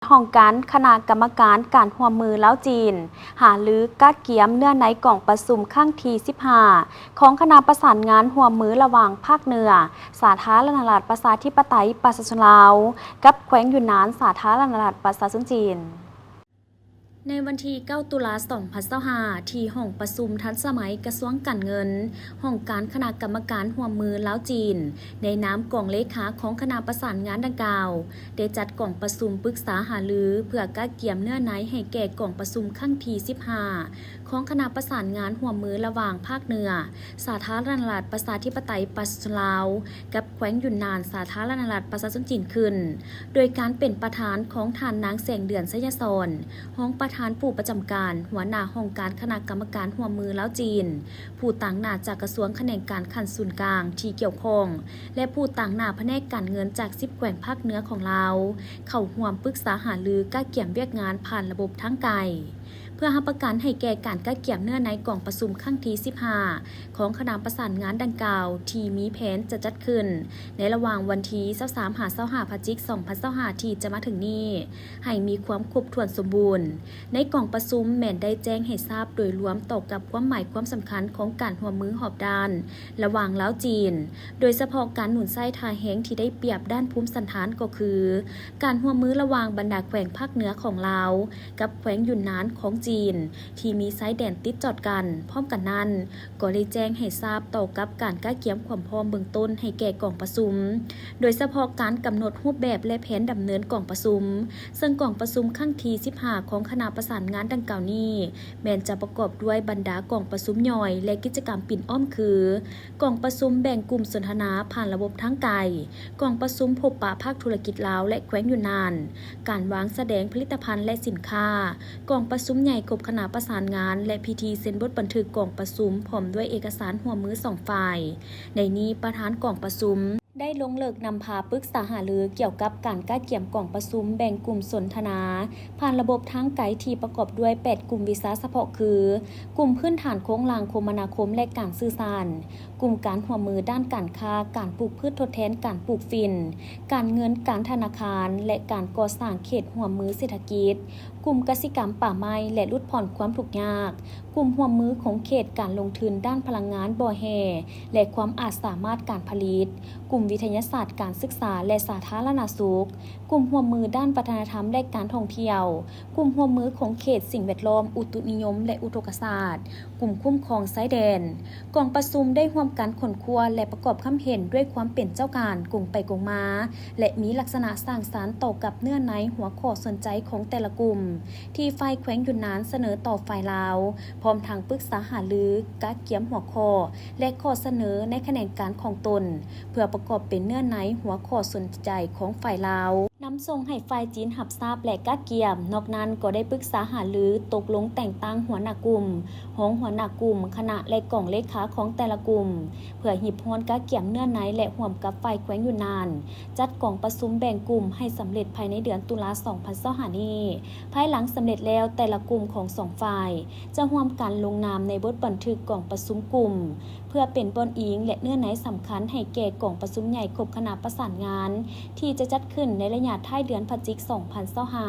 ຫ້ອງການຄະນະກຳມະການການຮ່ວມມືລາວ-ຈີນ ຫາລືກະກຽມເນື້ອໃນກອງປະຊຸມຄັ້ງທີສິບຫ້າ ຂອງຄະນະປະສານງານຮ່ວມມືລະຫວ່າງພາກເໜືອ ສາທາລະນະລັດປະຊາທິປະໄຕປະຊາຊົນລາວ ກັບແຂວງຢຸນນານ ສາທາລະນະລັດປະຊາຊົນຈີນ. ໃນວັນທີເກົ້າ ຕຸລາ ສອງພັນຊາວຫ້າ ທີ່ຫ້ອງປະຊຸມທັນສະໄໝກະຊວງການເງິນ, ຫ້ອງການຄະນະກຳມະການຮ່ວມມືລາວ-ຈີນ ໃນນາມກອງເລຂາຂອງຄະນະປະສານງານດັ່ງກ່າວ ໄດ້ຈັດກອງປະຊຸມປຶກສາຫາລື ເພື່ອກະກຽມເນື້ອໃນໃຫ້ແກ່ກອງປະຊຸມຄັ້ງທີສິບຫ້າ ຂອງຄະນະປະສານງານຮ່ວມມືລະຫວ່າງພາກເໜືອ ສາທາລະນະລັດປະຊາທິປະໄຕປະຊາຊົນລາວ ກັບແຂວງຢຸນນານ ສາທາລະນະລັດປະຊາຊົນຈີນຂຶ້ນ ໂດຍການເປັນປະທານຂອງທ່ານນາງ ແສງເດືອນ ໄຊຍະສອນ ຮອງປະທານຜູ້ປະຈຳການ ຫົວໜ້າຫ້ອງການຄະນະກຳມະການຮ່ວມມືລາວ-ຈີນ, ຜູ້ຕາງໜ້າຈາກກະຊວງຂະແໜງການຂັ້ນສູນກາງທີ່ກ່ຽວຂ້ອງ ແລະ ຜູ້ຕາງໜ້າພະແນກການເງິນຈາກສິບແຂວງພາກເໜືອຂອງລາວ ເຂົ້າຮ່ວມປຶກສາຫາລືກະກຽມວຽກງານຜ່ານລະບົບທາງໄກ ເພື່ອຮັບປະກັນໃຫ້ແກ່ການກະກຽມເນື້ອໃນກອງປະຊຸມຄັ້ງທີສິບຫ້າ ຂອງຄະນະປະສານງານດັ່ງກ່າວ ທີ່ມີແຜນຈະຈັດຂຶ້ນໃນລະຫວ່າງວັນທີຊາວສາມ ຫາ ຊາວຫ້າ ພະຈິກ ສອງພັນຊາວຫ້າ ທີ່ຈະມາເຖິງນີ້ ໃຫ້ມີຄວາມຄົບຖ້ວນສົມບູນ. ໃນກອງປະຊຸມແມ່ນໄດ້ແຈ້ງໃຫ້ຊາບໂດຍລວມຕໍ່ກັບຄວາມໝາຍຄວາມສຳຄັນຂອງການຮ່ວມມືຮອບດ້ານລະຫວ່າງລາວ-ຈີນ, ໂດຍສະເພາະການໜູນໃຊ້ທ່າແຮງທີ່ໄດ້ປຽບດ້ານພູມສັນຖານ ກໍຄື ການຮ່ວມມືລະຫວ່າງບັນດາແຂວງພາກເໜືອຂອງລາວ ກັບແຂວງຢຸນນານຂອງຈີນ ທີ່ມີຊາຍແດນຕິດຈອດກັນ. ພ້ອມກັນນັ້ນ ກໍໄດ້ແຈ້ງໃຫ້ຊາບຕໍ່ກັບການກະກຽມຄວາມພ້ອມເບື້ອງຕົ້ນໃຫ້ແກ່ກອງປະຊຸມ, ໂດຍສະເພາະການກຳນົດຮູບແບບ ແລະ ແຜນດຳເນີນກອງປະຊຸມ, ເຊິ່ງກອງປະຊຸມຄັ້ງທີສິບຫ້າ ຂອງຄະນະປະສານງານດັ່ງກ່າວນີ້ ແມ່ນຈະປະກອບດ້ວຍບັນດາກອງປະຊຸມຍ່ອຍ ແລະ ກິດຈະກຳປິ່ນອ້ອມຄື ກອງປະຊຸມແບ່ງກຸ່ມສົນທະນາຜ່ານລະບົບທາງໄກ, ກອງປະຊຸມພົບປະພາກທຸລະກິດລາວ ແລະ ແຂວງຢຸນນານ, ການວາງສະແດງຜະລິດຕະພັນ ແລະ ສິນຄ້າ, ກອງປະຊຸມໃຫຍ່ຄົບຄະນະປະສານງານ ແລະ ພິທີເຊັນບົດບັນທຶກກອງປະຊຸມ ພ້ອມດ້ວຍເອກະສານຮ່ວມມືສອງຝ່າຍ. ໃນນີ້ປະທານກອງປະຊຸມໄດ້ລົງເລິກນຳພາປຶກສາຫາລືກ່ຽວກັບການກະກຽມກອງປະຊຸມແບ່ງກຸ່ມສົນທະນາຜ່ານລະບົບທາງໄກ ທີ່ປະກອບດ້ວຍແປດກຸ່ມວິຊາສະເພາະຄື ກຸ່ມພື້ນຖານໂຄງລ່າງຄົມມະນາຄົມ ແລະ ການສື່ສານ, ກຸ່ມການຮ່ວມມືດ້ານການຄ້າ, ການປູກພືດທົດແທນການປູກຝິ່ນ, ການເງິນ, ການທະນາຄານ ແລະ ການກໍ່ສ້າງເຂດຮ່ວມມືເສດຖະກິດ, ກຸ່ມກະສິກຳປ່າໄມ້ ແລະ ຫຼຸດຜ່ອນຄວາມທຸກຍາກ, ກຸ່ມຮ່ວມມືຂົງເຂດການລົງທຶນດ້ານພະລັງງານບໍ່ແຮ່ ແລະ ຄວາມອາດສາມາດການຜະລິດ, ກຸ່ມວິທະຍາສາດການສຶກສາ ແລະ ສາທາລະນະສຸກ, ກຸ່ມຮ່ວມມືດ້ານວັດທະນະທຳ ແລະ ການທ່ອງທ່ຽວ, ກຸ່ມຮ່ວມມືຂົງເຂດສິ່ງແວດລ້ອມ, ອຸຕຸນິຍົມ ແລະ ອຸທົກກະສາດ, ກຸ່ມຄຸ້ມຄອງຊາຍແດນ. ກອງປະຊຸມໄດ້ຮ່ວມກັນຄົ້ນຄວ້າ ແລະ ປະກອບຄຳເຫັນດ້ວຍຄວາມເປັນເຈົ້າການກົງໄປກົງມາ ແລະ ມີລັກສະນະສ້າງສັນຕໍ່ກັບເນື້ອໃນຫົວຂໍ້ສົນໃຈຂອງແຕ່ລະກຸ່ມ ທີ່ຝ່າຍແຂວງຢຸນນານສະເໜີຕໍ່ຝ່າຍລາວ, ພ້ອມທັງປຶກສາຫາລືກະກຽມຫົວຂໍ້ ແລະ ຂໍ້ສະເໜີໃນຂະແໜງການຂອງຕົນ ເພື່ອປະກອບເປັນເນື້ອໃນຫົວຂໍ້ສົນໃຈຂອງຝ່າຍລາວ. ນຳສົ່ງໃຫ້ຝ່າຍຈີນຮັບຊາບ ແລະ ກະກຽມ. ນອກນັ້ນກໍໄດ້ປຶກສາຫາລືຕົກລົງແຕ່ງຕັ້ງຫົວໜ້າກຸ່ມ, ຮອງຫົວໜ້າກຸ່ມ, ຄະນະ ແລະ ກອງເລຂາຂອງແຕ່ລະກຸ່ມ ເພື່ອຮີບຮ້ອນກະກຽມເນື້ອໃນ ແລະ ຮ່ວມກັບຝ່າຍແຂວງຢຸນນານ ຈັດກອງປະຊຸມແບ່ງກຸ່ມໃຫ້ສຳເລັດພາຍໃນເດືອນຕຸລາ ສອງພັນຊາວຫ້ານີ້. ພາຍຫຼັງສຳເລັດແລ້ວ, ແຕ່ລະກຸ່ມຂອງສອງຝ່າຍຈະຮ່ວມກັນລົງນາມໃນບົດບັນທຶກກອງປະຊຸມກຸ່ມ ເພື່ອເປັນບ່ອນອີງ ແລະ ເນື້ອໃນສຳຄັນໃຫ້ແກ່ກອງປະຊຸມໃຫຍ່ຄົບຄະນະປະສານງານ ທີ່ຈະຈັດຂຶ້ນໃນໄລຍະທ້າຍເດືອນພະຈິກ ສອງພັນຊາວຫ້າ.